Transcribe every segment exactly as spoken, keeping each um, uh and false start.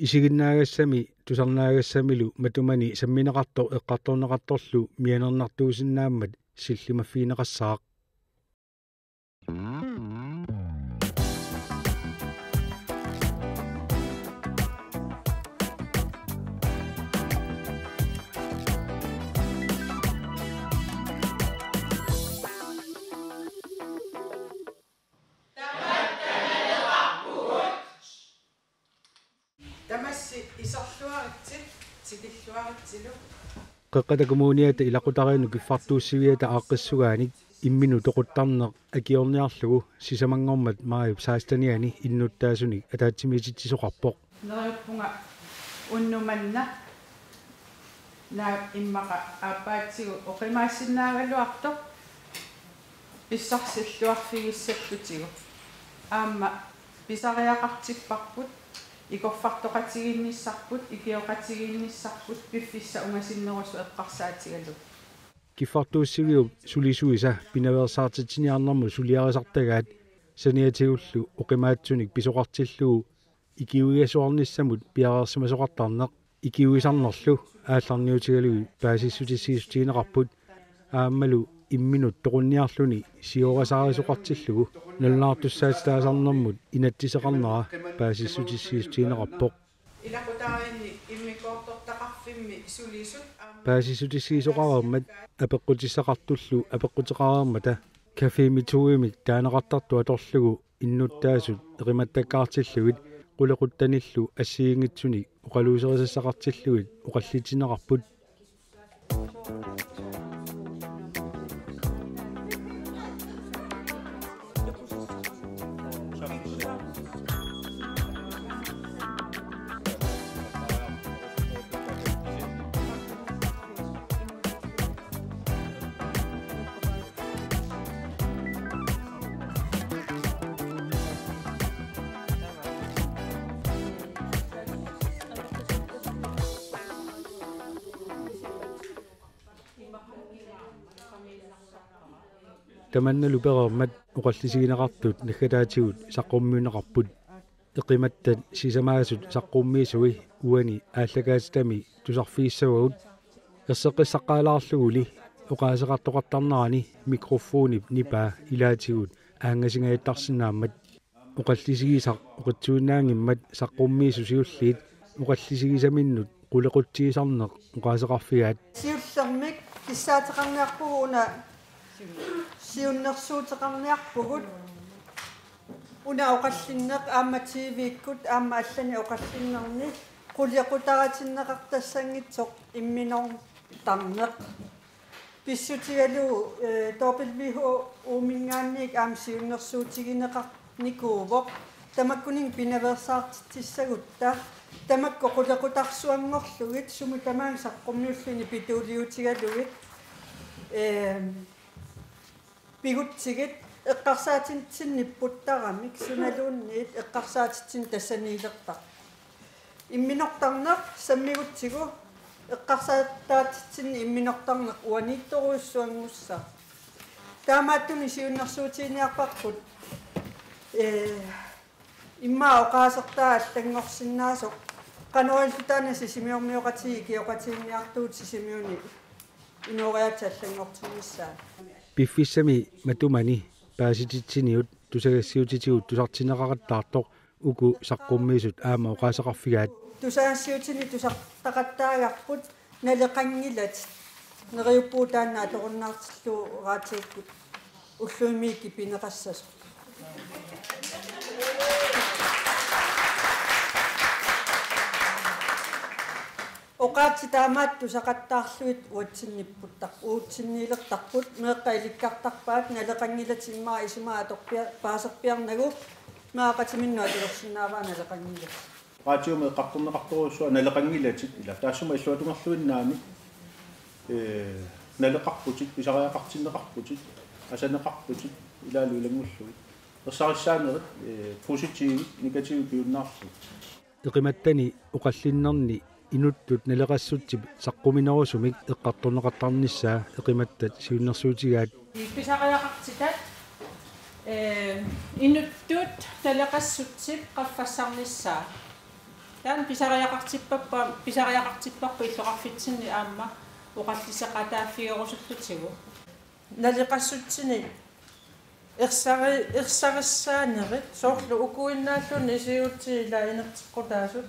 Isiginnaagassami tusarnaagassamilu matumani sammineqartoq eqqartorneqartorlu mianernartuusinnaammat sillimaffigineqassaaq. Tamassi isorluaritsi, tikilluaritsilu. Qeqqata Kommuniata ilaqutariinnut kiffartuussiviata aaqqissugaanik imminut toquttarneq akiorniarlugu sisamanngormat maajip sekstenianni innuttaasunik ataatsimiititsisoqarpoq. Neriuppunga unnuk manna naak immaqa aappaatsigut oqimaassinnaagaluartoq pissarsillugissallutigu. Aamma pisariaqartipparput, ikorfartoqatigiinnissarput, ikioqatigiinnissarput, piffissaq ungasinnerusoq eqqarsaatigalugu. Kiffartuussiviup sulisuisa pinaveersaartitsiniarnermut suliarisartagaat saniatigullu oqimaatsunik pisoqartillugu ikiuiasuarnissamut piareersimasoqartarneq ikiuisarnerlu aallarniutigalugit paasissutissiissutigineqarput aammalu imminut toqunniarluni siorasaarisoqartillugu nalunaartussaatitaasarnermut inatsiseqarnera paasissutissiissutigineqarpoq. Ilaqutariinni immikkoortortaqarfimmi sulisut aamma paasissutissiisoqareermat apeqqutissaqartullu apeqquteqareermata Café Mituimik taaneqartartut atorlugu innuttaasut eqimattakkaartillugit qulequttanillu assigiinngitsunik oqaluuserisassaqartillugit oqallitinneqarput. Tamannalu pereermat oqallisigineqartut naggataatigut saqqummiunneqarput. Eqimattat sisamaasut saqqummiisui uani aallakaatitami tusarfigissavagut. Erseqqissaqqaalaarluguli oqaaseqartoqartarnerani mikrofonip nipaa ilaatigut aanngasingajattarsinnaammat. Oqallisigisaq oqitsuinnaanngimmat saqqummiisut siulliit oqallisigisaminnut qulequtsiisarneq oqaaseqarfigaat. Siullermik kissaateqarniarpugut una siunnersuuteqarniarpugut. Una oqallinneq aamma T V-kkut aamma allanik oqallinnerni qulequtaratinneqartassanngitsoq imminortarneq. Pissutigalugu, eh, W H O-minngaanniit aamma siunnersuutigineqarnikuuvoq. Tamakkuninnga pinaveersaartitsissagutta. Tamakku qulequtarsuanngorlugit sumi tamaanga saqqummiulluni pituuliutigalugit. Eh, pigutsigit eqqarsaatitsineq nipputtaramik sunaluunniit eqqarsaatitsineq tassaniilertarpoq. Imminortarneq sammigutsigu eqqarsaataatitsineq imminortarneq uaniittorujussuanngussaaq. Taamaattumik siunnersuutiginiarparput, ee, immaqa oqaasertaa allanngorsinnaasoq qanoq ililluta taanna Sisimiormioqatigiit ikioqatigiinniartugut Sisimiuni inooriaatsit allanngortinnissaat. Piffissami matumani paasititsiniut tusagassiutitigut tusartinneqaqattaartoq uku saqqummiisut aamma oqaaseqarfigaat. Tusagassiutini tusartaqattaagarput naleqanngilatit. Neriuppugut taanna atorunnaartillugu raatiukkut ullumi kipineqassasoq. Oqaatsit taamaattut tusaqattaarlugit uatsinniipputtaq-, uatsinniilertarput, meeqqat ilikkartarpaat naleqanngilatit immaqa isumaga atorpia-, paaserpiarnagu, meeqqatiminnut atulersinnaavaa naleqanngilatit. Raatiumi eqqartorneqartorujussuaq naleqanngilatit ila. Taassuma illuatungerluinnaani, ee, naleqarputit, pisariaqartinneqarputit, asaneqarputit, ilaalu ilanngullugit. Ersarissaanerit, ee, positivit, negativit piunnaarlugit. Eqimattani oqallinnerni inuttut naleqassutsip saqquminerusumik eqqartorneqartarnissaa eqimattat siunnersuutigaat. Pisariaqartitat, ee, inuttut naleqassutsip qaffassarnissaa. Taanna pisariaqartippappa, pisariaqartipparput illoqarfitsinni aamma oqalliseqataaffigerusullutigu. Naleqassutsinik ersari-, ersarissaanerit soorlu ukuinnaalluni isiutsi ila inerteqqutaasut,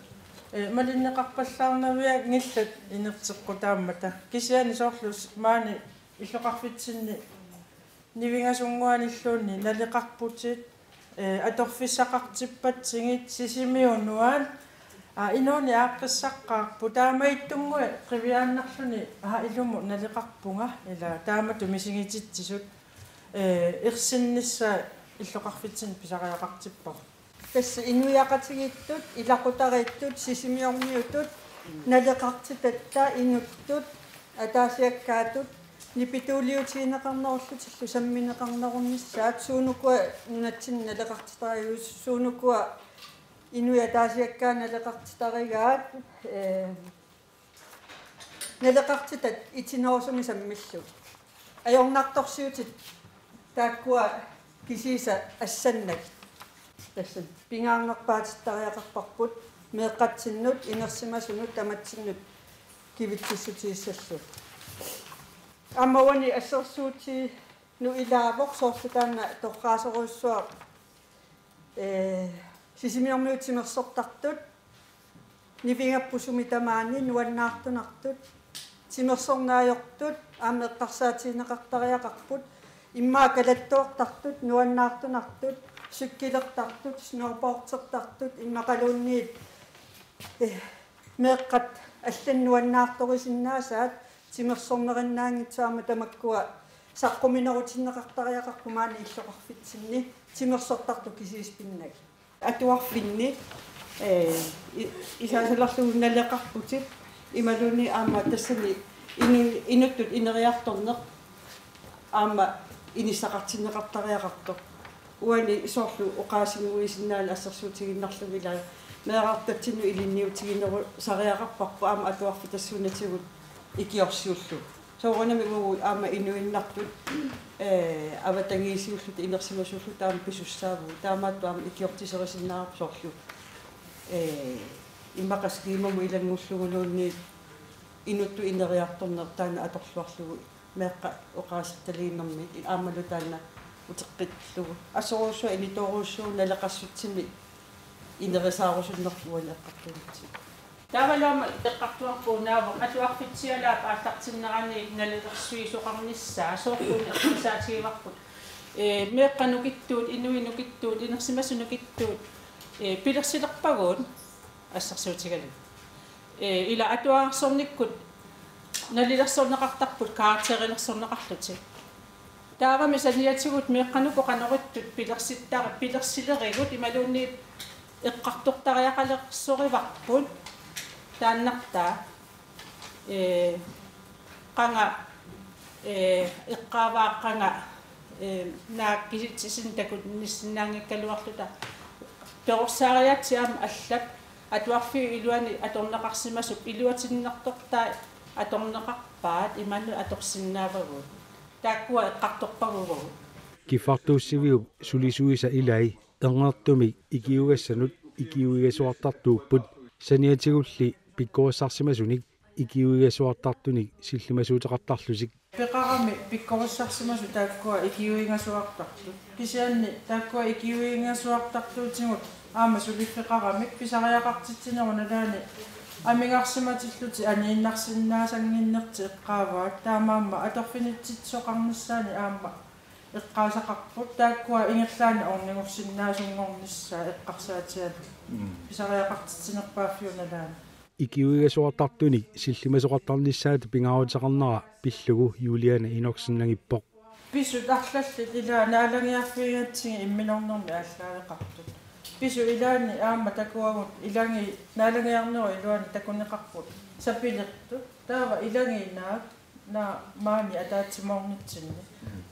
eh, malinneqarpallaarnavianngillat inerteqqutaammata. Kisianni soorlu s-, maani illoqarfitsinni nivingasunnguanilluunniit naleqarputit, eh, atorfissaqartippatsigit Sisimiunuan, aa, inuuneq aaqqissaqqaarpoq, taamaattunnguit qiviaannarluni, aa, ilumut naleqarpunga, ila taamatut misigititsisut, eh, ersinnissaa illoqarfitsinni pisariaqartipparput. Tassa inuiaqatigiittut, ilaqutariittut, sisimiormiutut, naleqartitatta, inuttut, ataasiakkaatut, nipituuliutigineqarnerullutillu sammineqarnerunnissaat, suunukua nunatsinni naleqartitariu-, suunukua inuit ataasiakkaat naleqartitarigaat, eh, naleqartitat itinerusumik sammillugit. Ajornartorsiutit taakkua kisiisa assannagit. Tassa pingaarnerpaatittariaqarparput meeqqatsinnut, inersimasunut, tamatsinnut kivitsissutigissallugu. Aamma uani assersuutinut ilaavoq soorlu taanna torraasorujussuaq, ee, sisimiormiut timersortartut, nivingapput sumi tamaani nuannaartunartut, timersorneq ajortut aamma eqqarsaatigineqartariaqarput, immaqa kalattoortartut nuannaartunartut, cykelertartut, snowboardertartut, immaqaluunniit, eh, meeqqat allanut nuannaartorisinnaasaat timersornerinnaanngitsoq aamma tamakkua saqquminerutinneqartariaqarput maani illoqarfitsinni timersortartut kisiisa pinnagit. Atuarfinni, eh, i-, isaasalerlugu naleqarputit imaluunniit aamma tassani inu-, inuttut ineriartorneq aamma inissaqartinneqartariaqartoq. Uani soorlu oqaasinnguisinnaanani assersuutigiinnarlugu ilaa meerartatsinnut ilinniutiginerusariaqarparput aamma atuarfitassuunatigut ikiorsiullugu. Soorunami uagut aamma inuinnartut, eh, avatangiisiulluta inersimasuulluta aamma pisussaavugut. Taamaattoq aamma ikiortiserisinnaavarput soorlu, eh, immaqa skemamut ilanngulluguluunniit inuttut ineriartorneq taanna atorluarlugu meeqqat oqaasertaliinermik aammalu taanna uteqqillugu. Assorujussuaq initoorujussuuvoq naleqassutsimi inerisaarusunnerput uani eqqartugatsigu. Taavalu aamma eqqartugarput unaavoq atuarfitsialaap aallartinnerani nalilersuisoqarnissaa soorlu una eqqarsaatigivarput. Ee, meeqqat nukittuut, inuit nukittuut, inersimasut nukittuut, ee, pilersilerpagut assersuutigalugu. Ee, ila atuarsornikkut nalilersorneqartarput karakterilersorneqarlutik. Taavami saniatigut meeqqat uku qanorittut pilersittari-, pilersilerigut imaluunniit eqqartortariaqalersorivarput taannartaa, ee, qanga, ee, eqqaavaa qanga, ee, naak kisitsisinnik takunissinnaanngikkaluarluta. Perorsaariaatsit aamma allat atuarfiup iluani atorneqarsimasup iluatinnartortai atorneqarpaat imaanut atorsinnaavagut. Taakkua eqqartorpagut uagut. Kiffartuussiviup sulisuisa ilai erngertumik ikiugassanut ikiuigasuartartuupput, saniatigulli pikkorissarsimasunik ikiuigasuartartunik sillimasuuteqartarlutik. Peqarami pikkorissarsimasut taakkua ikiuigasuartartut. Kisianni taakkua ikiuigasuartartuutigut aamma suliffeqaramik pisariaqartitsinerup nalaani amigarsimatillutik aniinnarsinnaasannginnertik eqqaavaat, taamaammat atorfinitsitsisoqarnissaannik aamma eqqaasaqarput, taakkua ingerlaannaq ornigussinnaasunngoornissaat eqqarsaatigalugit. Mm. Pisariaqartitsinerpaaffiup nalaani. Ikiuigasuartartunik sillimasoqartarnissaata pingaaruteqarnera pillugu Juliane Enoksen nangippoq. Pisut arlallit ila naalagiarfigigatsigit imminornermi aallaaveqartut. Pisut ilaanni aamma takuagut ilagi-, naalagiarnerup iluani takuneqarput sapilertut. Taava ilagiit naak, naak maani ataatsimoornitsinni.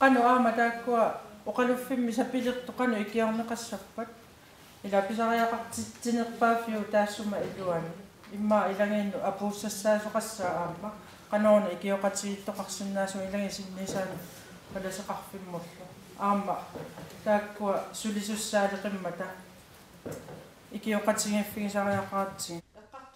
Qanoq aamma taakkua oqaluffimmi sapilertut qanoq ikiorneqassappat. Ila pisariaqartitsinerpaaffiup taassuma iluani. Immaqa ilagiinnut apuussassaasoqassaaq aamma. Qanoruna ikioqatigiittoqarsinnaasut ilagiit sinniisaanut palaseqarfimmullu. Aamma taakkua sulisussaaleqimmata. Ikioqatigiiffigisariaqaratsigit.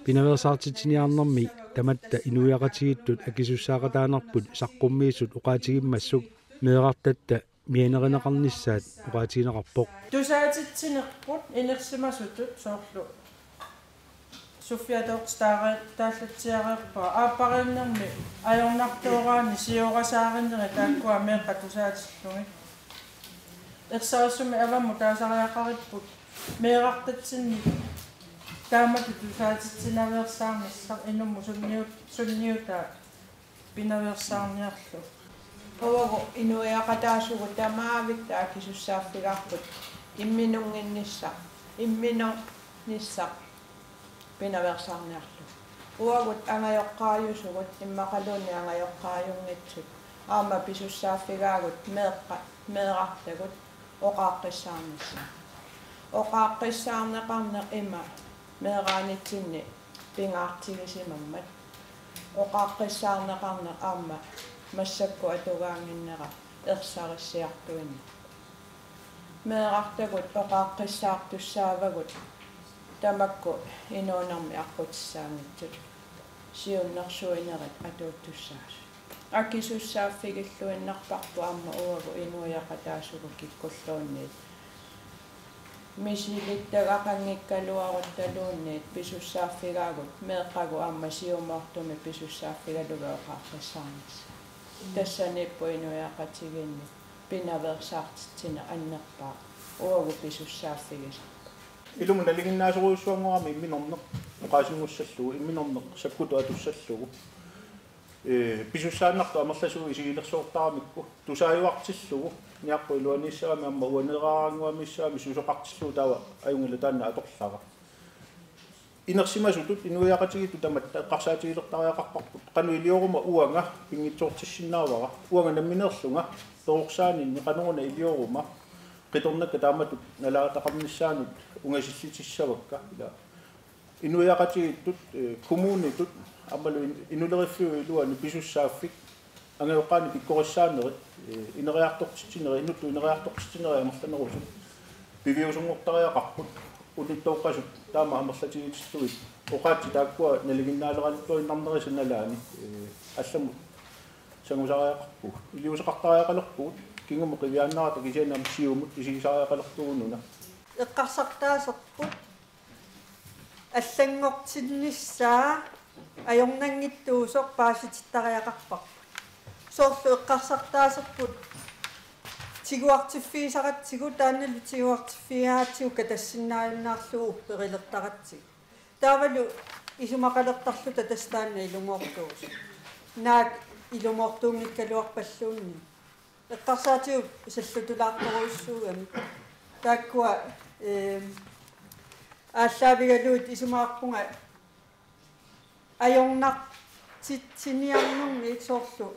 Pinaveersaartitsiniarnermi tamatta inuiaqatigiittut akisussaaqataanerput saqqummiisut oqaatigimmassuk meerartatta mianerineqarnissaat oqaatigineqarpoq. Tusaatitsinerput inersimasutut soorlu Sofia Dorthe taallatsiareerpara aappariinnermi ajornartooraanni siorasaarinerit taakkua meeqqat tusaatillugit. Ersarissumik avammut taasariaqaripput meerartatsinnik taamatut tusaatitsinaveersaarnissaq inummut sunniut-, sunniutaa pinaveersaarniarlugu. Uagut inuiaqataasugut tamavitta akisussaaffigaarput imminnunngitsut, imminnunngitsut pinaveersaarniarlugu. Uagut angajoqqaajusugut immaqaluunniit angajoqqaajunngitsut aamma pisussaaffigaagut meeqqa-, meerartagut oqaaqqissaarnissaat. Oqaaqqissaarneqarneq ima meeraanitsinni pingaartigisimammat. Oqaaqqissaarneqarneq aamma massakkut atugaannginnera ersarissiartuinnaq. Meerartagut oqaaqqissaartussaavagut tamakku inuunermi aqqutissaanngitsut siunnersuinerit atuuttussaasut. Akisussaaffigilluinnarparput aamma uagut inuiaqataasugut kikkulluunniit misilittagaqanngikkaluaruttaluunniit pisussaaffigaagut meeqqagut aamma siumoortumik pisussaaffigalugit oqaaqqissaarnissaat. Tassaniippoq inuiaqatigiinni pinaveersaartitsineq annerpaaq uagut pisussaaffigisarput. Ilumut nalinginnaasorujussuanngorami imminorneq oqaasinngussallugit, imminorneq sakkutut atussallugu. Ee, pisussaannartut amerlasuut isigilersoortaramikku tusaajuartillugu niaqqut iluaniissagami aamma uaneeraannguamissagami susoqartillugu taava ajunngilaq taanna atorlara. Inersimasutut inuiaqatigiittut tamatta eqqarsaatigilertariaqarparput qanoq ilioruma uanga pinngitsoortissinnaavara, uanga nammineerlunga perorsaaninni qanoruna ilioruma qitornakka taamatut nalaataqarnissaannut ungasillitissavakka ila. Inuiaqatigiittut, eh, kommunitut aammalu in-, inuleriffiup iluani pisussaaffik angajoqqaannik pikkorissaanerit, eh, ineriartortitsinerit, inuttut ineriartortitsinerit amerlanerusut piviusunngortariaqarput, unittooqqasut taama amerlatigisillugit oqaatsit taakkua nalinginnaaleraluttuinnarnerisa nalaani, eh, allamut sangusariaqarpugut. Iliuuseqartariaqalerpugut, kingumut qiviaannarata kisianni aamma siumut isigisariaqalerpugut una. Eqqarsartaaserput allanngortinnissaa ajornanngitsuusoq paasitittariaqarparput. Soorlu eqqarsartaaserput tiguartiffigisaratsigu, taannalu tiguartiffigigaratsigu katassinnaajunnaarlugu upperilertaratsigu. Taavalu isumaqalertarluta tassa taanna ilumoortuusoq. Naak ilumoortuunngikkaluarpalluunniit. Eqqarsaatigut sallutulaartorujussuugamik. Taakkua, eem, aallaavigalugit isumaqarpunga ajornartitsiniarnermik soorlu.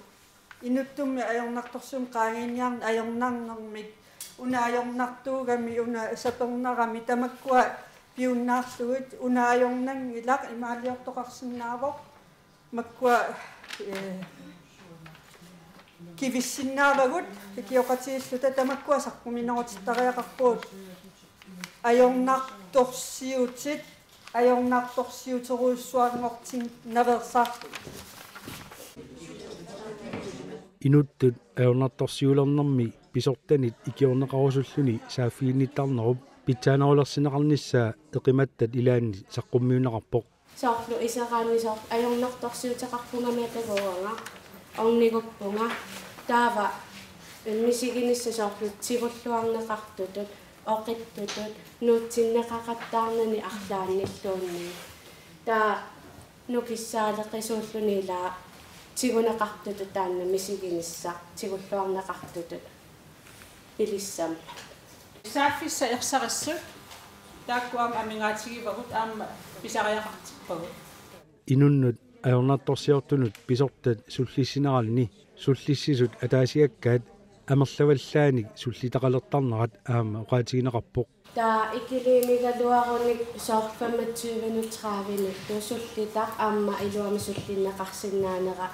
Inuttummi ajornartorsiummik qaangiiniarneq ajornarnermik. Una ajornartuugami, una sapernarami, tamakkua piunnaarlugit, una ajornanngilaq imaaliortoqarsinnaavoq. Makkua, eh, kivissinnaavagut, ikioqatigiilluta tamakkua saqqumminerutittariaqarpugut. Ajornartorsiutit, ajornartorsiuterujussuanngortinnaveersaarlugit. Inuttut ajornartorsiulernermi pisortanit ikiorneqarusulluni saaffiginnittarnerup pitsaanerulersinneqarnissaa eqimattat ilaanni saqqummiunneqarpoq. Soorlu iseraanni soorlu ajornartorsiuteqarpunga mataguanga, orniguppunga, taava misiginissaq soorlu tigulluarneqartutut, oqittutut, nuutsinneqaqattaarnani arlaannilluunniit. Taava nukissaaleqisuulluni ilaa tiguneqartutut taanna misiginissaq, tigulluarneqartutut. Pilissammat. Saaffissat ersarissut taakku aamma amigaatigivagut aamma pisariaqartippagut. Inunnut ajornartorsiortunut pisortat sullissineraluni sullissisut ataasiakkaat amerlavallaanik sullitaqalertarnerat aamma oqaatigineqarpoq. Taava ikiliinigaluarunik soorlu femogtyvenut tredivenut sullitaq aamma iluamik sullinneqarsinnaanera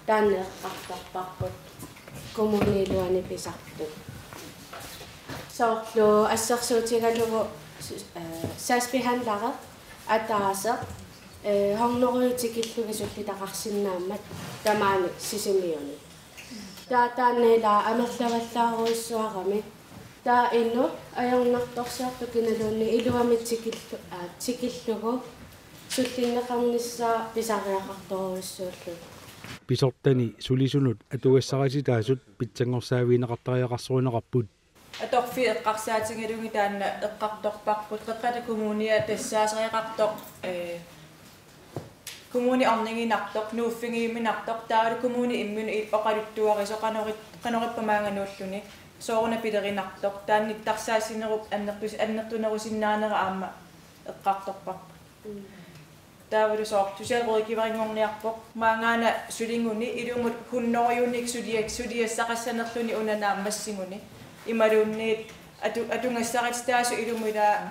taanna eqqartorparput kommunip iluani pisartut. Soorlu assersuutigalugu, eh, sagsbehandlerit ataaseq Ee, hundrede tikillugit sullitaqarsinnaammat tamaani Sisimiuni. Taava taanna ila amerlavallaarujussuarami. Taava inuk ajornartorsiortoq kinaluunniit iluamik tikillu-, aa, tikillugu sullinneqarnissaa pisariaqartorujussuullugu. Pisortani sulisunut atugassarititaasut pitsanngorsaavigineqartariaqarsoruneqarput. Atorfiit eqqarsaatigalugit taanna eqqartorparput, Qeqqata Kommunia tassaasariaqartoq, ee, kommuni orniginartoq, nuuffigiuminartoq, taavalu kommuni imminut i-, oqaluttuarisoq qanorit-, qanorippa maanga nuulluni, sooruna pilerinartoq, taanna nittarsaassinerup annertus-, annertunerusinnaanera aamma eqqartorparput. Taavalu soorlu socialrådgiverinngorniarpoq, maangaana suliguni ilumut hunnorujunik suliak-, suliassaqassanerluni una naammassiguni. Imaluunniit atu-, atugassarititaasut ilumut ilaa,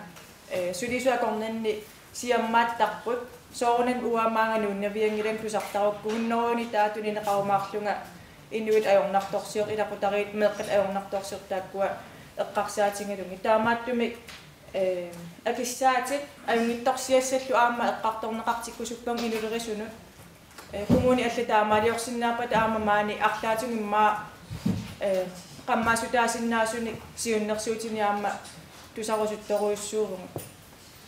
ee, sulisut akornanni siammaattarput, soorunami uanga maanga nuunnavianngilanga tusartarukku, hunnorujunik taava tunineqarumaarlunga inuit ajornartorsiortut, ilaqutariit meeqqat ajornartorsiortut taakkua eqqarsaatigalugit. Taamaattumik, ee, akissaatit ajunngitsorsiassallu aamma eqqartorneqartikkusuppagut inulerisunut. Ee, kommuni allat taamaaliorsinnaappata aamma maani arlaatigut immaqa, ee, qammaasutaasinnaasunik siunnersuutinik aamma tusarusuttorujussuuvugut.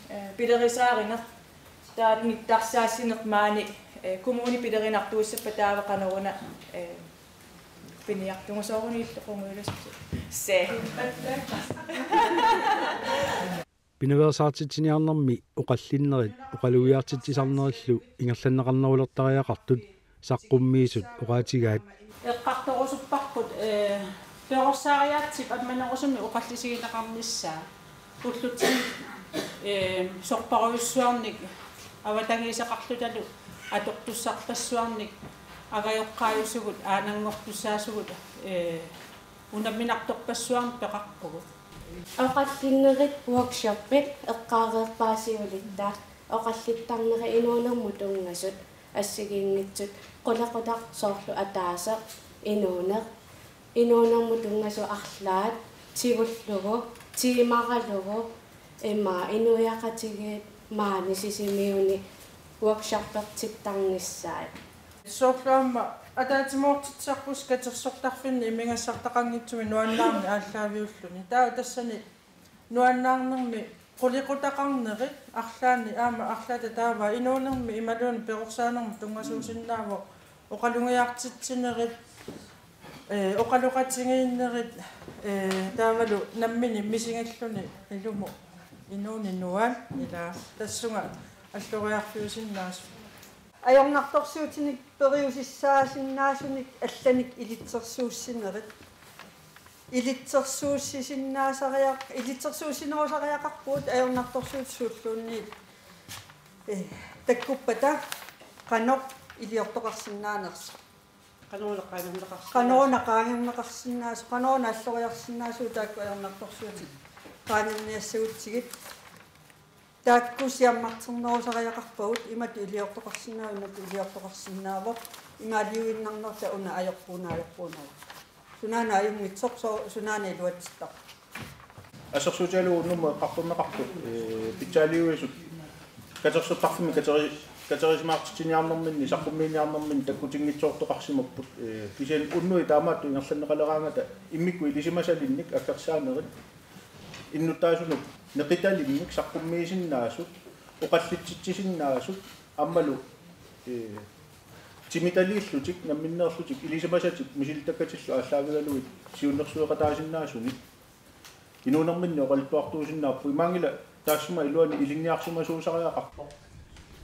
Ee, pilerisaarineq taanna nittarsaassineq maani, ee, kommuni pilerinartuussappat taava qanoruna, ee, piniartugut soorunami illit qungujulassasut. Se. Pinaveersaartitsiniarnermi oqallinnerit oqalugiartitsisarnerillu ingerlanneqarnerulertariaqartut saqqummiisut oqaatigaat. Eqqartorusupparput, ee, perorsaariaatsip ammanerusumik oqallisigineqarnissaa. Ullutsinni, ee, sorparujussuarnik, avatangiiseqarlutalu atortussarpassuarnik, angajoqqaajusugut, aananngortussaasugut, ee, unamminartorpassuarnik peqarpugut. Oqallinnerit workshoppit eqqaareerpaa siulitta, oqallittarneri inuunermut tunngasut assigiinngitsut, qulequtaq soorlu ataaseq, inuuneq, inuunermut tunngasut arlaat, tigullugu, tiimaralugu, immaqa inuiaqatigiit maani Sisimiuni workshoppertittarnissaat. Soorlu aamma ataatsimoortitsisarpusi katersortarfinni imigassartaqanngitsumik nuannaarneq aallaaviulluni. Taava tassani nuannaarnermi qulequtaqarnerit arlaanni aamma arlaata taava inuunermi imaluunniit perorsaanermut tunngasuusinnaavoq oqalugiartitsinerit, ee, oqaloqatigiinnerit, ee, taavalu nammineq misigilluni ilumut inuuneq nuanneq ilaa tassunga alloriarfiusinnaasut. Ajornartorsiutinik periusissaasinnaasunik allanik ilitsersuussinerit. Ilitsersuussisinnaasariaq-, ilitsersuussinerusariaqarpugut ajornartorsiutit suulluunniit, ee, takkuppata qanoq iliortoqarsinnaanersoq. Qanoruna qaangerneqarsinnaasoq. Qanoruna qaangerneqarsinnaasoq, qanoruna alloriarsinnaasoq taakku ajornartorsiutit qaangerniassagutsigit. Taakku siammarternerusariaqarpagut, imatut iliortoqarsinnaavoq, imatut iliortoqarsinnaavoq, imaaliuinnarnerta una ajorpugut, una ajorpugut, una ajorpugut. Sunaana ajunngitsoq, so-, sunaana iluatsittarpoq. Assersuutigalugu unnummut eqqartorneqartoq, ee, pitsaaliuisut katersortarfimmi kateri-, katerisimaartitsiniarnerminni saqqummiiniarnerminni takkutinngitsoortoqarsimapput, ee, kisianni unnuit taamaattut ingerlanneqaleraangata immikkut ilisimasalinnik aggersaanerit innuttaasunut neqitalinnik saqqummiisinnaasut, oqallitsitsisinnaasut, aammalu, ee, timitaliillutik, namminneerlutik, ilisimasatik, misilittakatillu aallaavigalugit siunnersueqataasinnaasunik inuunerminni oqaluttuartuusinnaapput, imaanngilaq taassuma iluani ilinniarsimasuusariaqarpoq.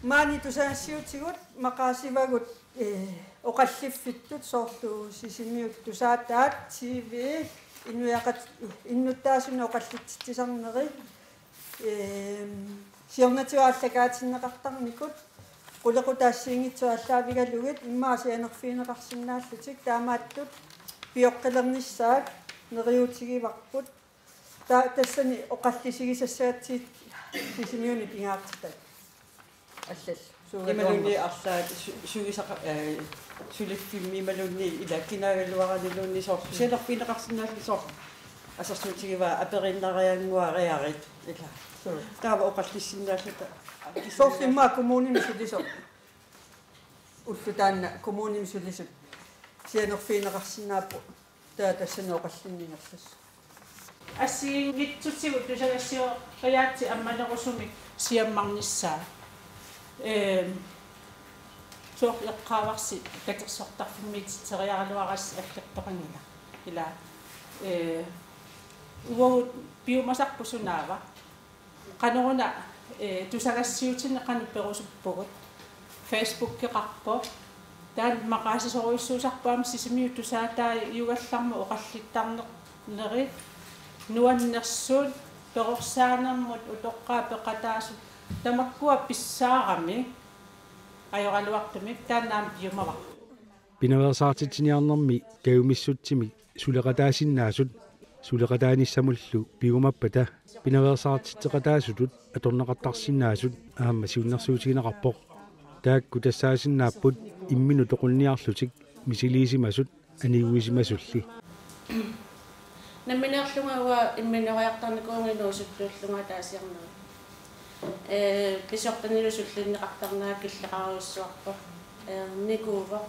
Maani tusagassiutigut maqaasivagut, ee, oqalliffittut soorlu Sisimiut tusaataat, T V, inuiaqat-, innuttaasunut oqallitsitsisarneri, ee, siornatigut aallakaatinneqartarnikut, qulequtaq assigiinngitsut aallaavigalugit immaqa sianerfigineqarsinnaallutik, taamaattut pioqqilernissaat neriuutigivarput. Ta-, tassani oqallisigisassagatsigu Sisimiuni pingaartitat. Allallu. Suugaluarmat. Imaluunniit arlaat su-, sugisaqa-, ee, suliffimmi imaluunniit ila kinaagaluaraniluunniit soorlu sianerfigineqarsinnaallutik soorlu. Assersuutigivaa aperiinnariannguariarit ila. Taava oqallissinnaalluta. Soorlu immaqa kommunimi sulisoq. Ulloq taanna kommunimi sulisut sianerfigineqarsinnaapput. Taava tassani oqallinneq ingerlassaaq. Assigiinngitsutigut tusagassioriaatsit ammanerusumik siammarnissaat. Ehm, soorlu eqqaavarsi katersortarfimmiititseriaraluarassi allertoqanngilaq. Ila, eh, uagut piumasarput sunaava. Qanoruna, eh, tusagassiuutini qanoq perusuppugut. Facebookeqarpoq. Taanna maqaasisorujussuusarpoq aamma Sisimiut tusaataajugallarmat oqallittarnerit, nuannersut, perorsaanermut utoqqaat peqataasut, tamakkua pissaarami ajoraluartumik taanna aamma piumavarput. Pinaveersaartitsiniarnermi kajumissutsimik suleqataasinnaasut suleqataanissamullu piumappata pinaveersaartitseqataasutut atorneqartarsinnaasut aamma siunnersuutigineqarpoq. Taakku tassaasinnaapput imminut toqunniarlutik misiliisimasut aniguisimasulli. Nammineerlunga uanga imminoriartarnikuuvunga inuusuttuullunga ataasiarnerit. Ee, pisortanilu sullinneqartarnera killeqarujussuarpoq. Ee, nikuuvoq.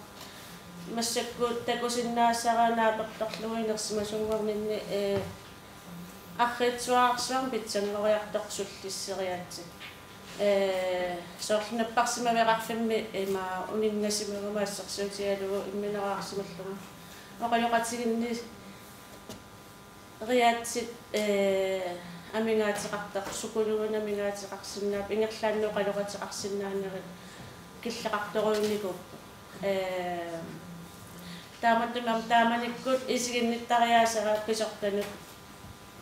Massakkut takusinnaassavara naapertorlugu inersimasunnguarninni, ee, arriitsuararsuarmik pitsanngoriartorsullisseriaatsit. Ee, soorlu napparsimaveqarfimmi ima uninngasimaguma assersuutigalugu imminoriarsimallugu. Oqaloqatiginni riaatsit, ee, amigaateqartar-, sukuluuna amigaateqarsinnaapput, ingerlaannaq oqaloqateqarsinnaanerit killeqartorujunnikuupput. Ee, taamatut aamma taamanikkut isiginnittariaaseq pisortanut,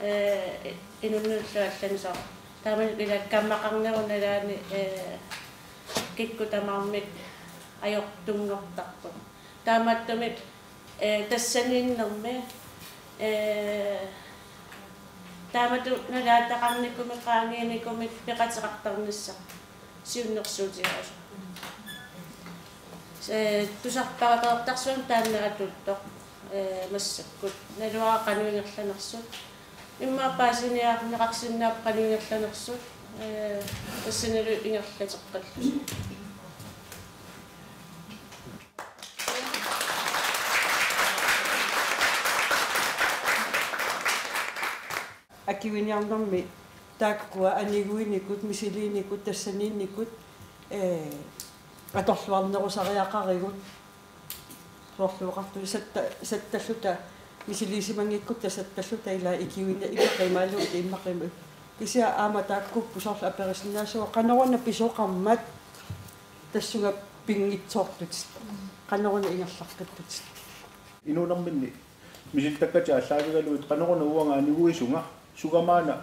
ee, inunnullu allani soorlu. Taamanikkut ila kammaqarnerup nalaani, ee, kikkut tamarmik ajortunngortarput. Taamattumik, ee, tassaniinnermi, ee, taamatut nalaataqarnikumik, qaangiinikumik peqateqartarnissaq siunnersuutigerusupput. Ee, tusarpara Qeqertarsuarmi taanna atuuttoq, ee, massakkut. Naluara qanoq ingerlanersut. Immaqa paasiniarneqarsinnaapput qanoq ingerlanersut. Ee, tassanilu ingerlateqqillusi. Akiviniarnermi taakkua aniguinikut, misiliinikut, tassaniinnikut, ee, atorluarnerusariaqarigut. Soorlu oqartut satta-, sattalluta, misiliisimanngikkuttaaq sattalluta ila ikivina-, ikiqimaaluit immaqima. Kisianni aamma taakkuupput soorlu aperisinnaasut qanoruna pisoqarmat tassunga pinngitsoortutit. Qanoruna ingerlaqqittutit. Inuunerminni misilittakkakka aallaavigalugit qanoruna uanga aniguisunga, sugamaana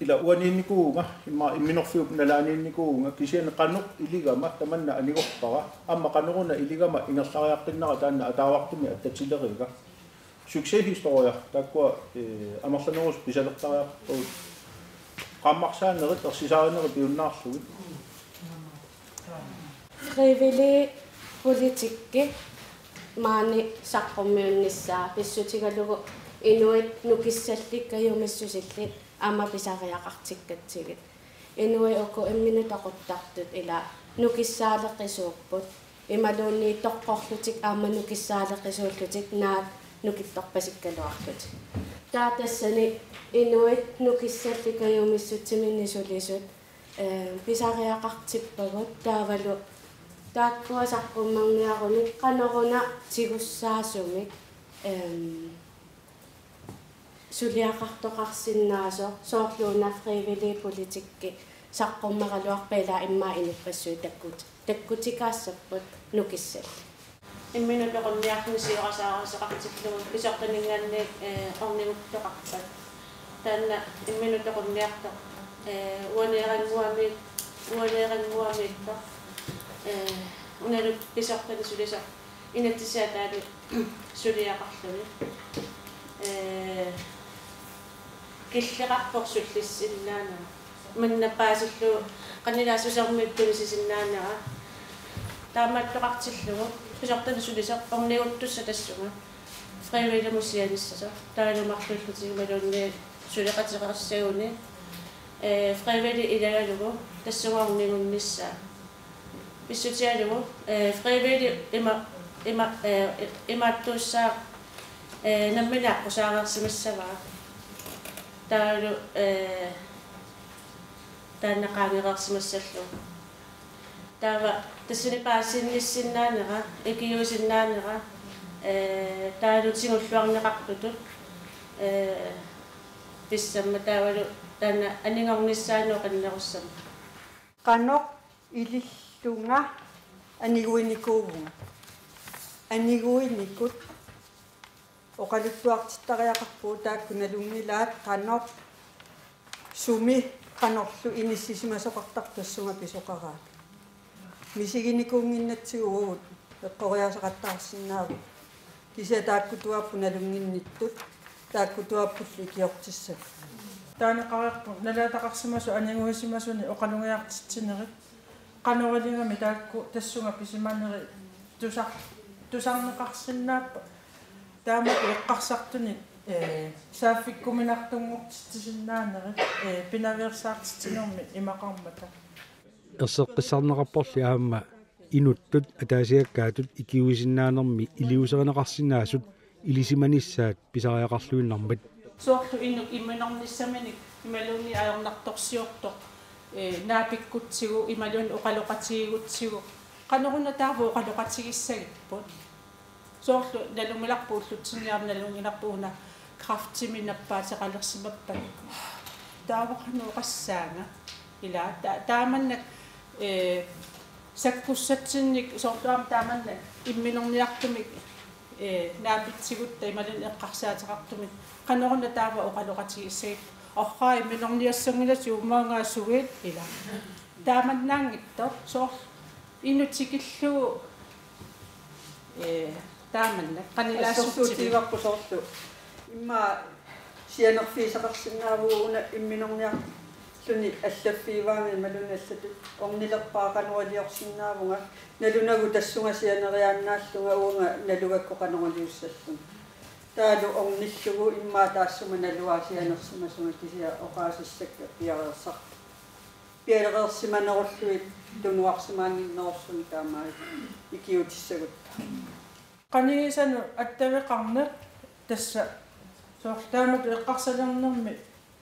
ila uaniinnikuuvunga, immaqa imminorfiup nalaaniinnikuuvunga, kisianni qanoq iligama tamanna anigorpara, aamma qanoruna iligama ingerlariaqqinnera taanna ataavartumik attatileriga. Succeshistorie, taakkua, ee, amerlanerusut pisalertariaqarpagut. Qaammarsaanerit, ersisaarinerit piunnaarlugit. Frivillig politikki maani saqqummiunnissaa pissutigalugu inuit nukissallit kajumissusillit aamma pisariaqartikkatsigit. Inuit uku imminut toquttartut ila nukissaaleqisuupput. Imaluunniit toqqorlutik aamma nukissaaleqisuullutik naak nukittorpasikkaluarlutik. Taava tassani inuit nukissallit kajumissutsiminnik sulisut, ee, pisariaqartippagut taavalu taakkua saqqummerniarunik qanoruna tigussaasumik, em, suliaqartoqarsinnaasoq soorlu una frivillig politikki saqqummeraluarpat ila immaqa inuppassuit takkut-, takkutikaassapput nukissallit. Imminut toqunniarluni siorasaarusaqartillugu pisortaninngaanniit, ee, orniguttoqarpat. Taanna imminut toqunniartoq, ee, uaneerannguamik-, uaneerannguamiittoq, ee, unalu pisortani sulisoq inatsisip ataani suliaqarluni. Ee, killeqarpoq sullissinnaanera. Manna paasillugu qanilaasusarmik tunisisinnaanera. Taamaattoqartillugu pisortani sulisoq orniguttussaq tassunga. Frivilligimut sianissasoq. Taavalu marluullutigit imaluunniit suleqateqassaguni. Ee, frivillig ilagalugu tassunga ornigunnissaa. Pissutigalugu, ee, frivillig ima-, ima-, ee, imaattuussaaq, ee, nammineq aqqusaareersimissavaa. Taavalu, ee, taanna qaangereersimassallugu. Taava tassani paasisinnissinnaanera, ikiuisinnaanera, ee, taavalu tigulluarneqartutut, ee, pissammat taavalu taanna anigornissaanut oqinnerussammat. Qanoq ilillunga aniguinikuuvunga. Aniguinikut oqaluttuartittariaqarpugut taakku nalunngilaat qanoq sumi qanorlu inissisimasoqartartoq tassunga pisoqaraangat. Misiginikuunnginnatsigu uagut eqqoriaaseqattaarsinnaavugut. Kisianni taakkutuaapput nalunnginnittut, taakkutuaappullu ikiortissagut. Taaneqareerpoq nalaataqarsimasut aniguisimasuni oqalugiartitsinerit. Qanoq iligami taakku tassunga pisimaneri tusar-, tusarneqarsinnaappat. Taamatut eqqarsartunik, ee, saaffikkuminartunngortitsisinnaanerit, ee, pinaveersaartitsinermi imaqarmata. Erseqqissarneqarporli aamma inuttut ataasiakkaatut ikiuisinnaanermi iliuuserineqarsinnaasut ilisimanissaat pisariaqarluinnarmat. Soorlu inuk imminornissaminik imaluunniit ajornartorsiortoq, ee, naapikkutsigu imaluunniit oqaloqatigigutsigu. Qanoruna taava oqaloqatigissagipput. Soorlu nalunngilarput ullutsinni aamma nalunngilarput una kræftimik nappaateqalersimappat. Taava qanoq oqassaanga. Ila ta-, taamannak, ee, sakkussatsinnik soorlu aamma taamannak imminorniartumik, ee, naapitsigutta imaluunniit eqqarsaateqartumik. Qanoruna taava oqaloqatigissagipput. Orraa imminorniassanngilasi uummaangaasuit ila. Taamannaanngitsoq soorlu inuk tikillugu, ee, taamannak qanilaassutsigit. Assersuutigivarput soorlu. Immaqa sianerfigisaqarsinnaavugut una imminorniarluni allaffigivaanga imaluunniit allatut ornilerpara qanoq iliorsinnaavunga nalunagu tassunga sianeriaannaallunga uunga nalugakku qanoq iliussallunga. Taavalu ornillugu immaqa taassuma naluara sianersimasunga kisianni oqaasissakka piareersarput. Piareersimanerullugit tunuarsimaannginnerusumik taamaattut ikiuutissagutta. Qanigisanut attaveqarneq tassa soorlu taamatut eqqarsalernermi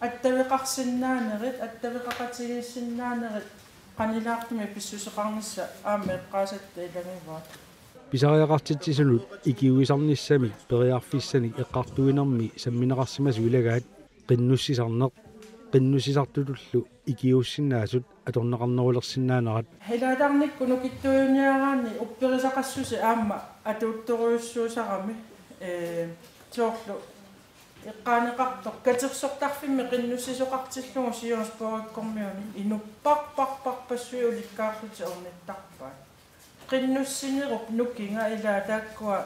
attaveqarsinnaanerit, attaveqaqatigiissinnaanerit qanilaartumik pissuseqarnissaq aamma eqqaasatta ilagivaat. Pisariaqartitsisunut ikiuisarnissamik periarfissanik eqqartuinermi sammineqarsimasut ilagaat qinnussisarneq, qinnussisartutullu ikiuussinnaasut atorneqarnerulersinnaanerat. Ila tarnikkut nukittuujuniaraanni upperisaqassuseq aamma atuuttorujussuusarami, ee, soorlu eqqaaneqartoq katersortarfimmi qinnussisoqartillugu Siursborgikkormiunit inupparparparpassuit ulikkaarlutik ornittarpaat. Qinnussinerup nukinga ila taakkua,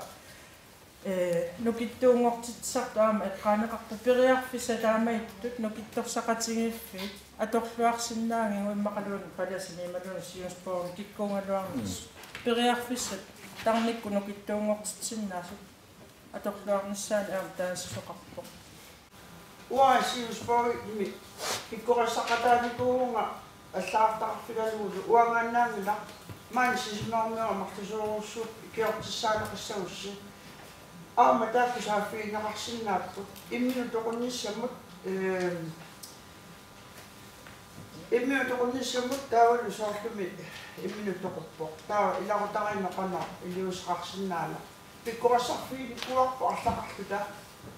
ee, nukittuunngortitsisartut aamma eqqaaneqartut periarfissat taamaattut nukittorsaqatigiiffiit atorluarsinnaanngikkut immaqaluunniit palasimi imaluunniit Siursborgimi kikkuugaluarnissaq. Mm. Periarfissat tarnikkut nukittuunngortitsisinnaasut atorluarnissaannik aamma taasisoqarpoq. Uanga Siursborgimi pikkorissaqataanikuuvunga allagartaqarfigalugulu uangaannaanngilaq maani Sisimiormiut amerlasoorujussuupput ikiortissaaneqassagussi. Aamma taakku saaffigineqarsinnaapput imminut toqunnissamut, ee, imminut toqunnissamut taavalu soorlumi imminut toquppoq. Taava ilaqutariinnut qanoq iliuuseqarsinnaaneq. Pikkorissarfiginikuuarput arlaqarluta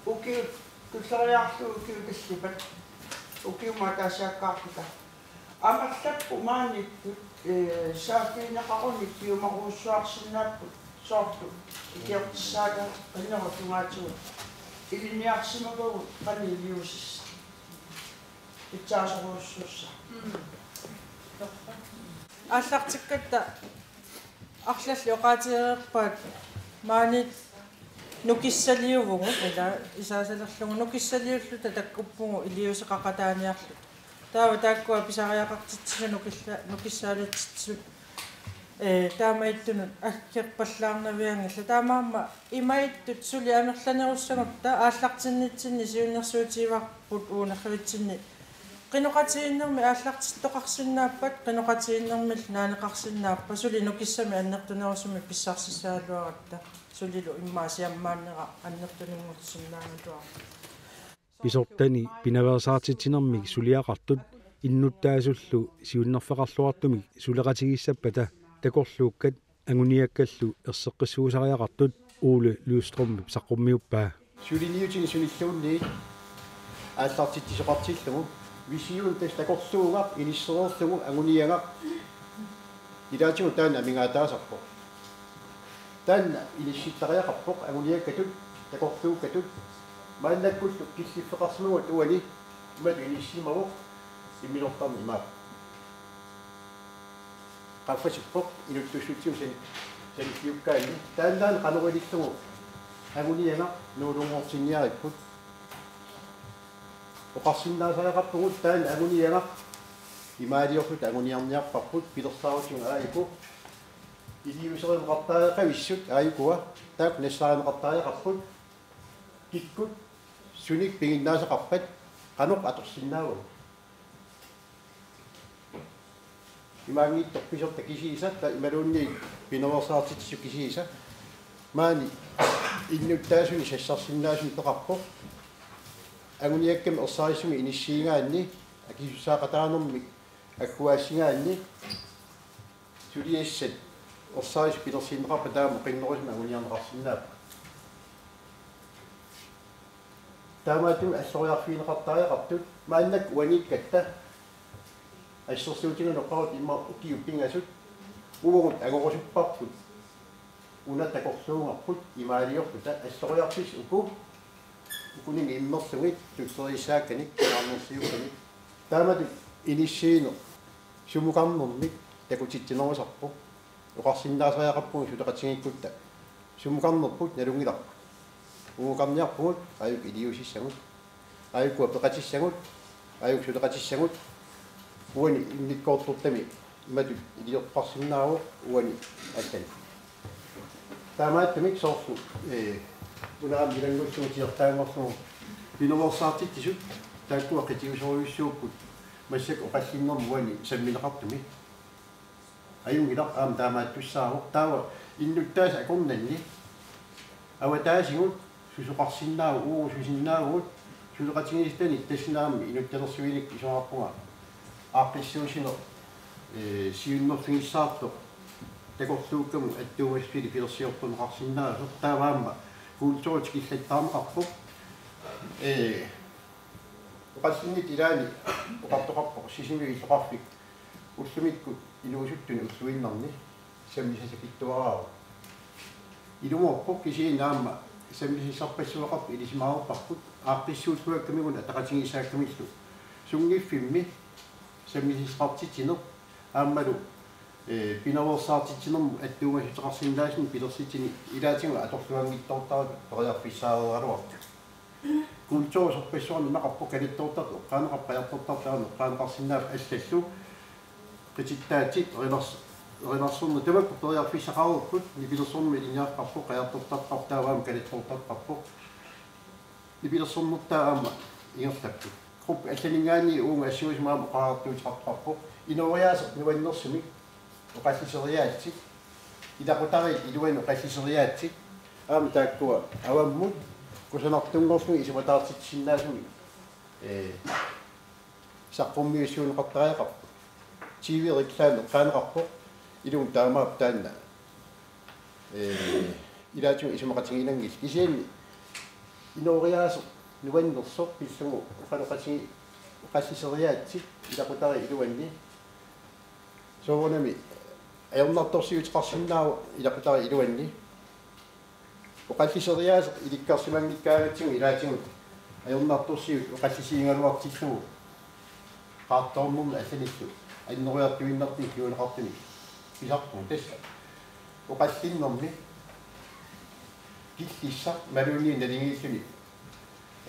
ukiut tulleriiaarlugu ukiut tallimat ukiumut ataasiakkaarluta. Amerlapput maaniittut, ee, saaffigineqarunik piumarujussuarsinnaapput soorlu ikiortissaagaannerup tungaatigut ilinniarsimagaanni qanoq iliuusissaq. Pitsaasorujussuussaq. Aallartikkatta arlallit oqaatigereerpaat maani nukissaliuvugut ila isaasalerlugu nukissaliulluta takkuppugut iliuuseqaqataaniarluta. Taava taakkua pisariaqartitsisut nukilla-, nukissaaleqartitsisut, ee, taamaattunut aggerpallaarnavianngillat. Taamaammat imaattut suli amerlanerussagutta aallartinnitsinni siunnersuutigivarput uunarluitsinni Qinoqatigiinnermi aallartittoqarsinnaappat, qinoqatigiinnermillu naaneqarsinnaappat, suli nukissamik annertunerusumik pissarsissagaluaratta, sulilu immaqa siammaannera annertuninngutissinnaagaluarpoq. Pisortani pinaveersaartitsinermik suliaqartut innuttaasullu siunnerfeqarluartumik suleqatigiissappata takorluukkat anguniakkallu erseqqissuusariaqartut Ole Løvstrømip saqqummiuppaa. Suliniutinik sunilluunniit aallartitsisoqartillugu, vision tassa takorluugaq inissereerlugu anguniagaq ilaatigut taanna amigaataasarpoq. Taanna inissittariaqarpoq anguniakkatut, takorluukkatut, maannakkullu killiffeqarsimavugut uani, imatut inissimavoq, imminortarneq imaappoq. Qaffasippoq inuttussutsigut san-, sanilliukkaanni. Taannaana qanoq ilillugu anguniagaq nuulunngortinniaripput. Oqarsinnaasariaqarpugut taanna anguniagaq imaaliorluta anguniarniarparput, pilersaarutigut aajuku iliuuserineqartariaqavissut, aajukua taakku nassaarineqartariaqarput, kikkut sunik piginnaasaqarpat, qanoq atorsinnaavagut. Imaanngitsoq pisortaq kisiisa, taava imaluunniit pinaveersaartitsisut kisiisa. Maani innuttaasunik sassarsinnaasunik peqarpoq. Anguniakkamik ersarissumik inissiigaanni, akisussaaqataanermik agguaassigaanni, suliassat ersarissut pilersinneqarpat taama oqinnerusumik anguniarneqarsinnaapput. Taamaattumik alloriarfigineqartariaqartut maannakkut uaniikkatta assersuutigalugu oqarutta immaqa ukiut pingasut uagut angorusupparput. Una takorluugarput imaaliorluta alloriarfissat uku, ukuninnga immerlugit tulleriissaakkanik, kinaarnersiukkanik. Taamatut inissiineq sumukarnermik takutitsinerusarpoq. Oqarsinnaasariaqarpugut suleqatigiikkutta sumukarnerput nalunngilarput. Ungukarniarpugut aajuku iliuusissagut, aajukua peqatissagut, aajuku suleqatissagut. Uani immikkoortortami imatut iliorparsinnaavoq uani allani. Taamaattumik soorlu, ee, una aamma ilanngullugu tiortaanngorlugu pinaveersaartitsisut taakkua qitiusorujussuupput massakkut oqallinnermut uani sammineqartumi. Ajunngilaq, aamma taamaattussaavoq. Taava innuttaasut akornanni avataasigut susoqarsinnaavagut, uagut susinnaavugut, suleqatigiissitanik, tassani aamma inuttalersuinikkut isumaqarpunga aaqqissuussineq, ee, siunnerfigissaartoq takorluukkamut attuumassutsilik pilersiortorneqarsinnaasoq, taava aamma kulturi tikillattaarneqarpoq. Ee, oqallinnittut ilaanni oqartoqarpoq Sisimiut illoqarfik ullumikkut inuusuttunik ulluinnarni sammisasakittuaraavoq. Ilumoorpoq, kisianni aamma sammisassarpassuaqartut ilisimaarparput aaqqissuulluakkamiguni ataqatigiissaakkamillu. Sunngiffimmi sammisassaqartitsineq aammalu, ee, pinaveersaartitsinermut attuumassuteqarsinnaasunik pilersitsineq ilaatigut atorluanngitsoortartut periarfissaareeraluartut. Kulturi sorpassuarni imaqarpoq kalattoortartut eqqaaneqarput, qajartortartut taanna eqqaaneqarsinnaapput allallu. Qitittaatsit, erinars-, erinarsorneq tamakku periarfissaqareerput, nipilersornermut ilinniartarpoq, qajartortarparput, taava aamma kalattoortarparput. Nipilersornertaa aamma ingerlapput. Gruppit allaninngaanniit uunga assuusumik aamma oqariartuuteqartarpoq. Inooriaaseq nuannersumik oqalliseriaatsit, ilaqutariit iluanni oqalliseriaatsit, aamma taakkua avammut kusanartunngorlugit isumataartitsisinnaasumik, ee, saqqummiussuunneqartariaqarput. T V-reklaami eqqaaneqarpoq, ilumut taamaappoq taanna, ee, ilaatigut isumaqatigiinnanngillat. Kisianni inooriaaseq nuannersoq pillugu oqaloqatigi-, oqalliseriaatsit ilaqutariit iluanni. Soorunami ajornartorsiuteqarsinnaavoq ilaqutariit iluanni. Oqalliseriaaseq ilikkarsimanngikkaangatsigu ilaatigut ajornartorsiut oqallisigigaluartillugu qaartoornermi allanillu annertuiartuinnartumik kinguneqartumik pisarpugut, tassa oqallinnermi killissaq imaluunniit naligiilluni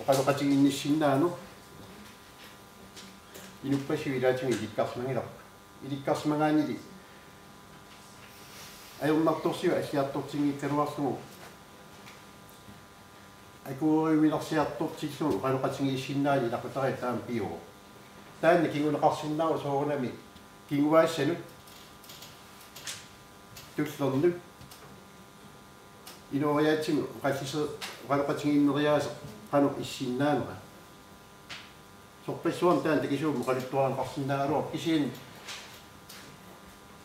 oqaloqatigiinnissinnaaneq inuppassuit ilaatigut ilikkarsimanngilarput. Ilikkarsimagaanili ajornartorsiut alliartortinngikkaluarlugu akueriuminarsiartortillugu oqaloqatigiissinnaaneq ilaqutariit taama pivoq. Taanna kinguneqarsinnaavoq soorunami kinguaassanut, tullernut, inooriaatsinnut oqallise-, oqaloqatigiinneriaaseq qanoq issinnaanera. Sorpassuarnik taanna takisuumik oqaluttuarineqarsinnaagaluarpoq, kisianni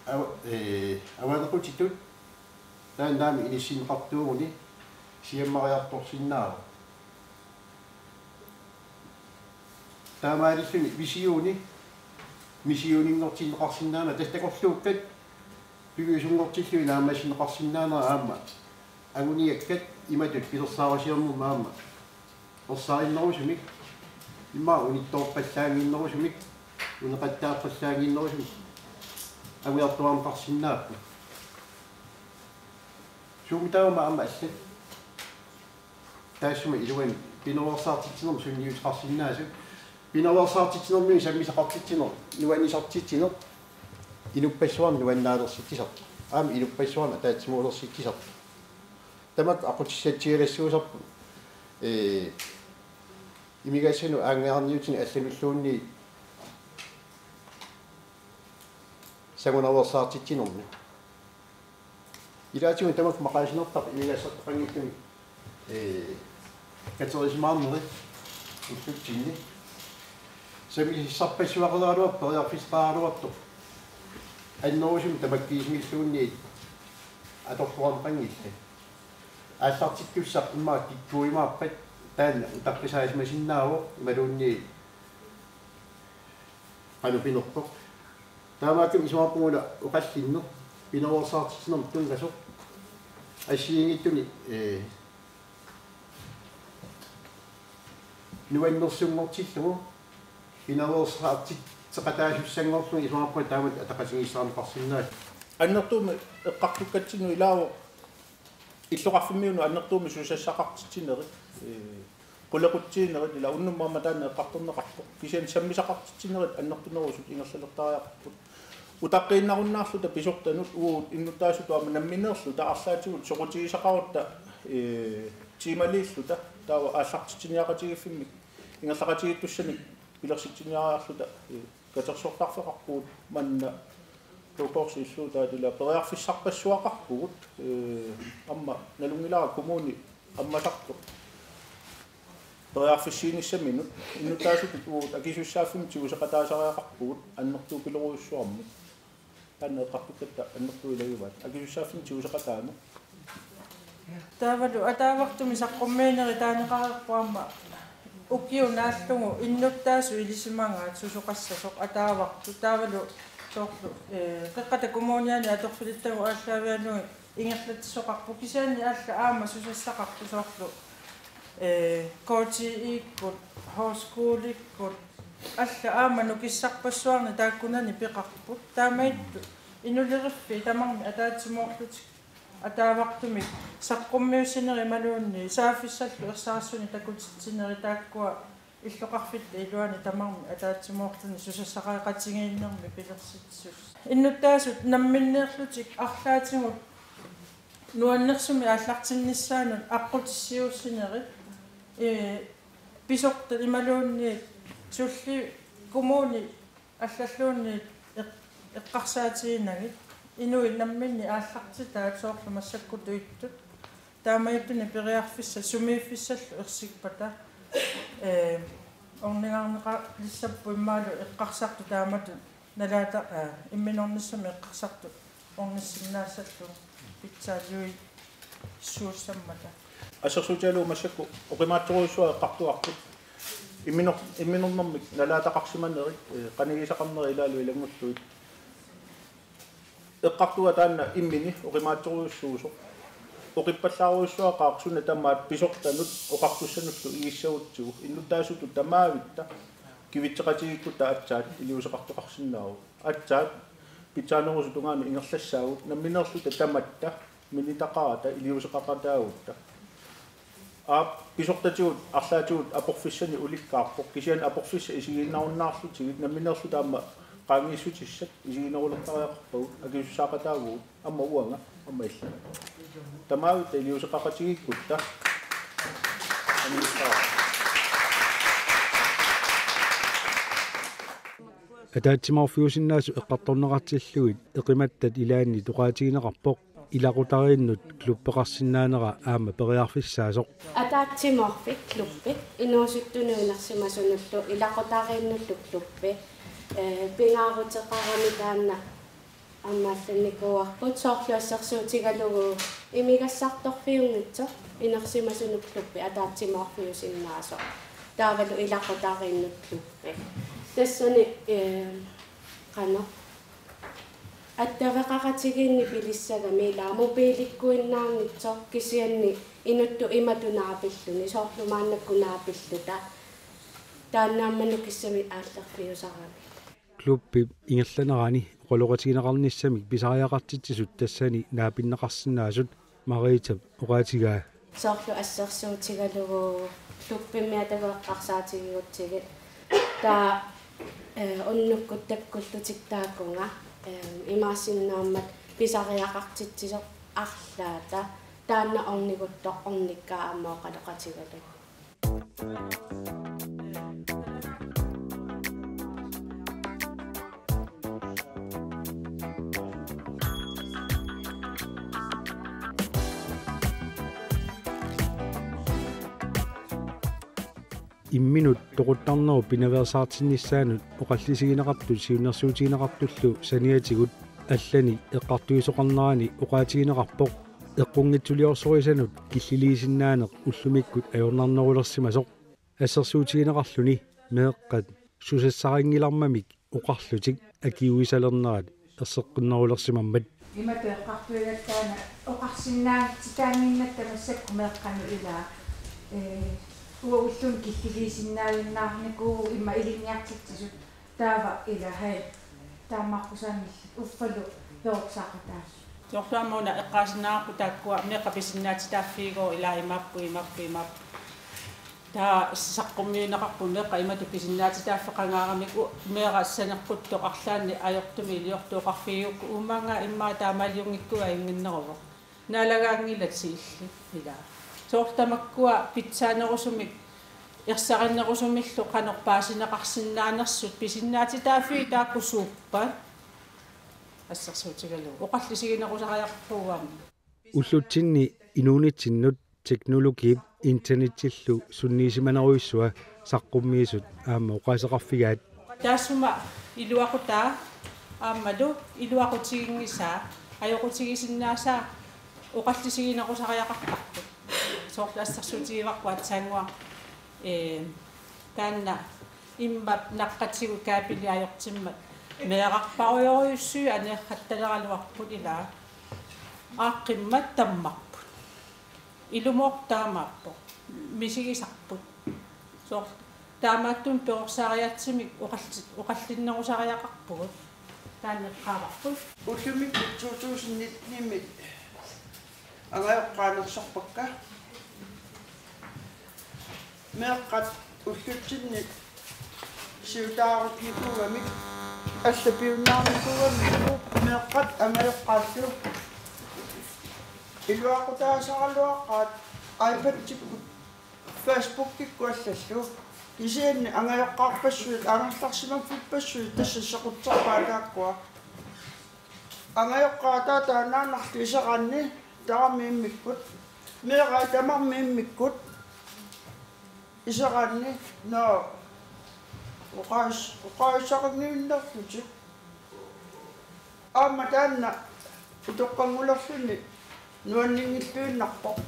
ava-, ee, avanequtitut taanna aamma inissinneqartuuguni siammariartorsinnaavoq. Taamaalilluni visioni missioninngortinneqarsinnaanera, tassa takorluukkat piviusunngortillugit naammassineqarsinnaanera aamma anguniakkat imatut pilersaarusiornermi aamma ersaarinnerusumik, immaqa unittoorpallaannginnerusumik, uneqattaarpallaannginnerusumik angujartuarneqarsinnaapput. Suummi taama aamma allat taassuma iluani pinaveersaartitsinermi sunniuteqarsinnaasut. Pinaveersaartitsinermi sammisaqartitsineq, nuannisartitsineq, inuppassuarnut nuannaalersitsisartoq. Aamma inuppassuarnut ataatsimoorlersitsisartoq. Tamakku aqutsissitsialassuusarput, ee, imigassanut aanngaarniutinik allanulluunniit sangunaveersaartitsinermi. Ilaatigut tamakku maqaasinertarput imigassartaqanngitsumik, ee, katerisimaarneri ullutsinni. Sammisarpassuaqaraluartoq, periarfissaqaraluartoq annerusumik tamakkiisumilluunniit atorluarneqanngillat. Aallartittussaq immaqa kikkuujumaarpat taanna utaqqisaasimasinnaavoq imaluunniit qanoq pinerpoq. Taamaattumik isumaqarpunga una oqallinneq pinaveersaartitsinermut tunngasoq assigiinngitsunik, ee, nuannersunngortillugu pinaveersaartitseqataasussanngorlugit isumaqarpunga taamatut ataqatigiissaarneqarsinnaalluni. Annertuumik eqqartukkatsinnut ilaavoq illoqarfimmiunut annertuumik susassaqartitsinerit, ee, qulequtsiinerit, ila unnummut aamma taanna eqqartorneqarpoq. Kisianni sammisaqartitsinerit annertunerusut ingerlalertariaqarput. Utaqqiinnarunnaarluta pisortanut uagut innuttaasutut aamma nammineerluta arlaatigut soqutigisaqarutta, ee, tiimaliilluta taava aallartitsiniaqatigiiffimmik ingerlaqatigiittussanik pilersitsiniariarluta, ee, katersortarfeqarpugut manna H K-rsi illuutaat, ila periarfissarpassuaqarpugut, ee, aamma nalunngilara kommuni ammasartoq periarfissiinissaminut, innuttaasutut uagut akisussaaffimmik tiguseqataasariaqarpugut annertuupilorujussuarmik. Taanna eqqartukkatta annertuut ilagivaat, akisussaaffimmik tiguseqataaneq. Taavalu ataavartumik saqqummiinerit taaneqareerput aamma ukiut naallugu innuttaasut ilisimagaat susoqassasoq ataavartut. Taavalu soorlu, ee, Qeqqata Kommuniani atorfilittagut aallaavigalugit ingerlatsisoqarpoq, kisianni alla aamma susassaqarpoq soorlu, ee, K T I-kkut, H-skolekkut, alla aamma nukissarpassuarni taakkunani peqarput. Taamaattut inuleriffiit tamarmik ataatsimoorlutik ataavartumik saqqummiussinerit imaluunniit saaffissallu ersarissuni takutitsinerit taakkua illoqarfitta iluani tamarmik ataatsimoorluni susassaqaqatigiinnermi pilersitsisussat. Innuttaasut namminneerlutik arlaatigut nuannersumik aallartinnissaannut aqqutissiuussinerit, ee, pisortat imaluunniit sulli kommuni allalluunniit eq-, eqqarsaatiginagit inuit namminneq aallartitaat soorlu massakkut tuittut. Taamaattunik periarfissat sumiiffissallu ersippata, ee, ornigarneqalissapput immaqalu eqqarsartut taamatut nalaata-, ee, imminornissamut eqqarsartut ornissinnaassallugu pitsaaliuissuussammata. Assersuutigalugu massakkut oqimaatsorujussuaq eqqartugarput. Imminor-, imminornermik nalaataqarsimanerit, ee, qanigisaqarnerit ilaalu ilanngullugit. Eqqartugaa taanna immini oqimaatsorujussuusoq. Oqippallaarujussuaqaaq suna tamaat pisortanut oqartussanullu igissagutsigu. Innuttaasutut tamaavitta kivitseqatigiikkutta aatsaat iliuuseqartoqarsinnaavoq. Aatsaat pitsaanerusut tungaanut ingerlassaagut, nammineerluta tamatta minitaqarata iliuuseqaqataagutta. Aap, pisortatigut arlaatigut aporfissanik ulikkaarpoq, kisianni aporfissat isigiinnarunnaarlutigit nammineerluta aamma qaangiissutissat isiginerulertariaqarpagut, akisussaaqataavugut aamma uanga aamma illit. Tamaavitta iliuuseqaqatigiikkutta. Ataatsimoorfiusinnaasut eqqartorneqartillugit eqimattat ilaannit oqaatigineqarpoq ilaqutariinnut klubbeqarsinnaanera aamma periarfissaasoq. Ataatsimoorfik klubbi, inuusuttunut inersimasunullu ilaqutariinnullu klubbi, ee, pingaaruteqarami taanna aamma allannikuuarput, soorlu assersuutigalugu imigassartorfiunngitsoq inersimasunut klubbi ataatsimoorfiusinnaasoq, taavalu ilaqutariinnut klubbi. Tassani, ee, qanoq attaveqaqatigiinneq pilissagami ilaa mobilikkuinnaanngitsoq, kisianni inuttut imatut naapilluni, soorlu maannakkut naapilluta. Taanna aamma nukissamik aallerfiusarami. Klubbip ingerlanerani oqaloqatigineqarnissamik pisariaqartitsisut tassani naapinneqarsinnaasut Maritap oqaatigaa. Soorlu assersuutigalugu klubbimmi atagu eqqarsaatigigutsigit, taava, ee, unnukkut takkullutik taakunga, ee, imaassinnaammat pisariaqartitsisoq arlaata, taanna orniguttoq ornikkaa aamma oqaloqatigalugu. Imminut toquttarnerup pinaveersaartinnissaanut oqallisigineqartut siunnersuutigineqartullu saniatigut allani eqqartuisoqarnerani oqaatigineqarpoq eqqunngitsuliorsorisannut killiliisinnaaneq ullumikkut ajornarnerulersimasoq. Assersuutigineqarluni meeqqat susassarinngilarmamik oqarlutik akiuisalernerat erseqqinnerulersimammat. Imatut eqqartuigatta taanna oqarsinnaanngitsutaannginnatta massakkut meeqqanut ilaa, ee, uagut ulluni killiliisinnaajunnaarnikuuvugut immaqa ilinniartitsisut, taava ilaa, haj, taamaaqqusaanngillat, uffalu perorsaqataasut. Soorlu aamma una eqqaasinnaavarput taakkua meeqqat pisinnaatitaaffigigooq ilaa imaappoq, imaappoq, imaappoq. Taava saqqummiunneqarput meeqqat imatut pisinnaatitaaffeqangaaramik, u-, meeraq saneqquttoq arlaannik ajortumik iliortoqarfigigukku, uumaanngaa immaqa taamaaliunngikkuit ajunngitsoruvoq. Naalagaanngilatit illit ilaa. Soorlu tamakkua pitsaanerusumik ersarinnerusumillu qanoq paasineqarsinnaanersut pisinnaatitaaffii taakku suuppat? Assersuutigalugu oqallisiginerusariaqarpugut aamma. Ullutsinni inuunitsinnut teknologiip internetsillu sunniisimanerujussua saqqummiisut aamma oqaaseqarfigaat. Taassuma iluaqutaa aammalu iluaqutiginngisaa ajoqutigisinnaasai oqallisiginerusariaqartarput. Soorlu assersuutigivarput aatsaannguaq, ee, taanna immaqa naqqatigut kaapili ajortimmat meerarparujorujussuit aneerrattaleraluarput ilaa. Aaqqimmat tammarput. Ilumoortoq taamaappoq. Misigisarput. Soorlu taamaattumik perorsaariaatsimik oqalli-, oqallinnerusariaqarpugut. Taanna eqqaavarput. Ullumikkut to tusind nitten-imi angajoqqaanersorpakka. Meeqqat ullutsinni siutaarutinikuugamik, allapiunnaarnikuugamikku meeqqat angajoqqaallu iluaqutaasaraluaqaat iPadikkut Facebookikkut allallu. Kisianni angajoqqaarpassuit, angerlarsimaffipassuit tassa sequtserpaat taakkua. Angajoqqaat ataata anaanarlu iseranni tamarmi immikkut, meeqqat tamarmi immikkut iseranni, nå, oqaas-, oqaaseqanngiunnerlutik. Aamma taanna utoqqanngulerluni nuanninngilluinnarpoq.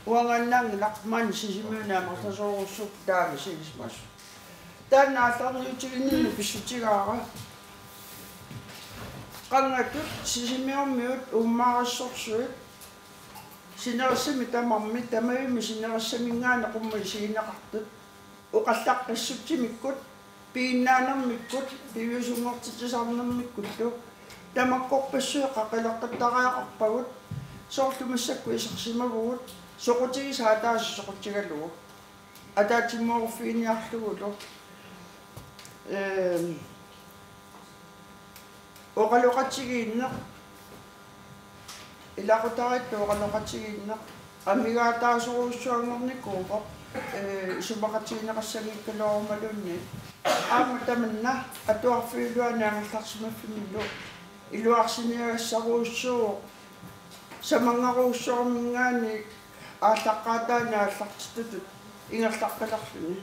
Uangaannaanngilaq maani Sisimiuni amerlasoorujussuupput taama silismasu. Taanna aallarniutiginninneq pissutigaara. Qangatut Sisimiormiut uummaarissorsuit sinerissami tamarmi, tamavimmi sinerissaminngaanniit qummut isigineqartut, oqallaqqissutsimikkut, piginnaanermikkut, piviusunngortitsisarnermikkullu tamakkorpassuit qaqileqqittariaqarpagut, soorlu massakkut isersimavugut soqutigisaat ataaseq soqutigalugu. Ataatsimoorfiiniarlugulu. Ehm, oqaloqatigiinneq, ilaqutariittoq oqaloqatigiinneq amigaataasorujussuanngornikuuvoq. Ee, isumaqatigineqassanngikkaluarumaluunniit. Aamma tamanna atuarfiup iluani angerlarsimaffinnilu iluarsiniagassarujussuuvoq. Samanngarujussuarminngaanniit aallaqqaataani aallartittutut ingerlaqqilerluni.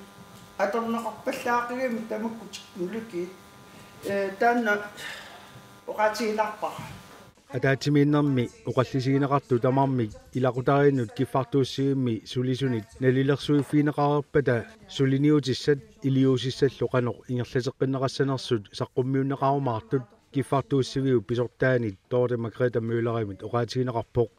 Atorneqarpallaaqigami tamakku teknologi. Ee, taanna oqaatigilaarpara. Ataatsimiinnermi oqallisigineqartut tamarmik ilaqutariinnut kiffartuussivimmi sulisunit nalilersuiffigineqareerpata suliniutissat iliuusissallu qanoq ingerlateqqinneqassanersut saqqummiunneqarumaartut kiffartuussiviup pisortaanit Dorthe Margrethe Møllerimit oqaatigineqarpoq.